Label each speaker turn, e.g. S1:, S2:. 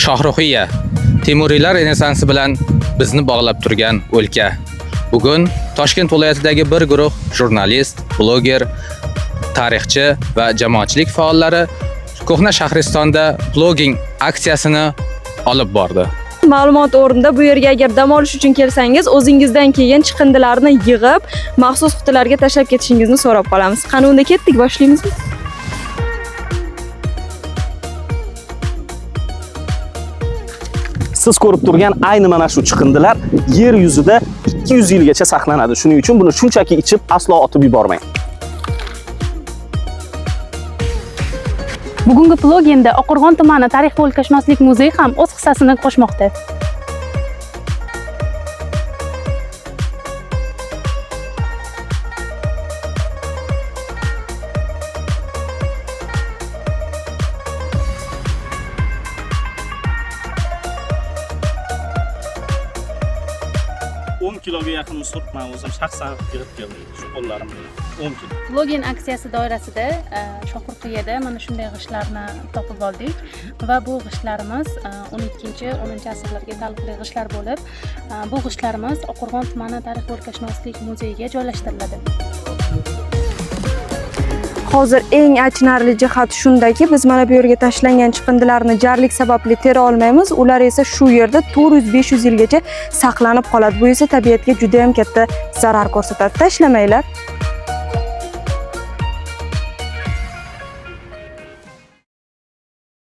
S1: Shohruhiya Temuriylar renessansi bilan bizni bog'lab turgan o'lka. Bugun Toshkent viloyatidagi bir guruh jurnalist, bloger, tarixchi va jamoatchilik faollari ko'hna Shahristonda blogging aksiyasini olib bordi.
S2: Ma'lumot o'rnida bu yerga agar dam olish uchun kelsangiz, o'zingizdan keyin chiqindilarni yig'ib, maxsus qutilarga tashlab ketishingizni so'rab qolamiz. Qani unda ketdik, boshlaymizmi?
S3: Siz ko'rib turgan ayni mana shu chiqindilar yer yuzida 200 yilgacha saqlanadi. Shuning uchun buni shunchaki ichib aslo otib yubormang.
S4: Bugungi bloginda Oqo'rg'on tumani tarix va o'lkashunoslik muzeyi ham o'z hissasini qo'shmoqda.
S3: O'n kiloga yaqin sut men o'zim shaxsan yig'ib keldim shu qo'llarim bilan. 10 kilo.
S4: Blogin aksiyasi doirasida Shohruxiyada mana shunday g'ishtlarni topib oldik va bu g'ishtlarimiz 12-10 asrlarga taalluqli g'ishtlar bo'lib, bu g'ishtlarimiz Oqo'rg'on tumani tarix va o'lkashunoslik muzeyiga joylashtiriladi.
S2: Hozir eng achinarli jihat shundaki, biz mana bu yerga tashlangan chiqindilarni jarlik sababli tera olmaymiz. Ular esa shu yerda 400-500 yilgacha saqlanib qoladi. Bu esa tabiatga juda ham katta zarar ko'rsatadi. Tashlamanglar.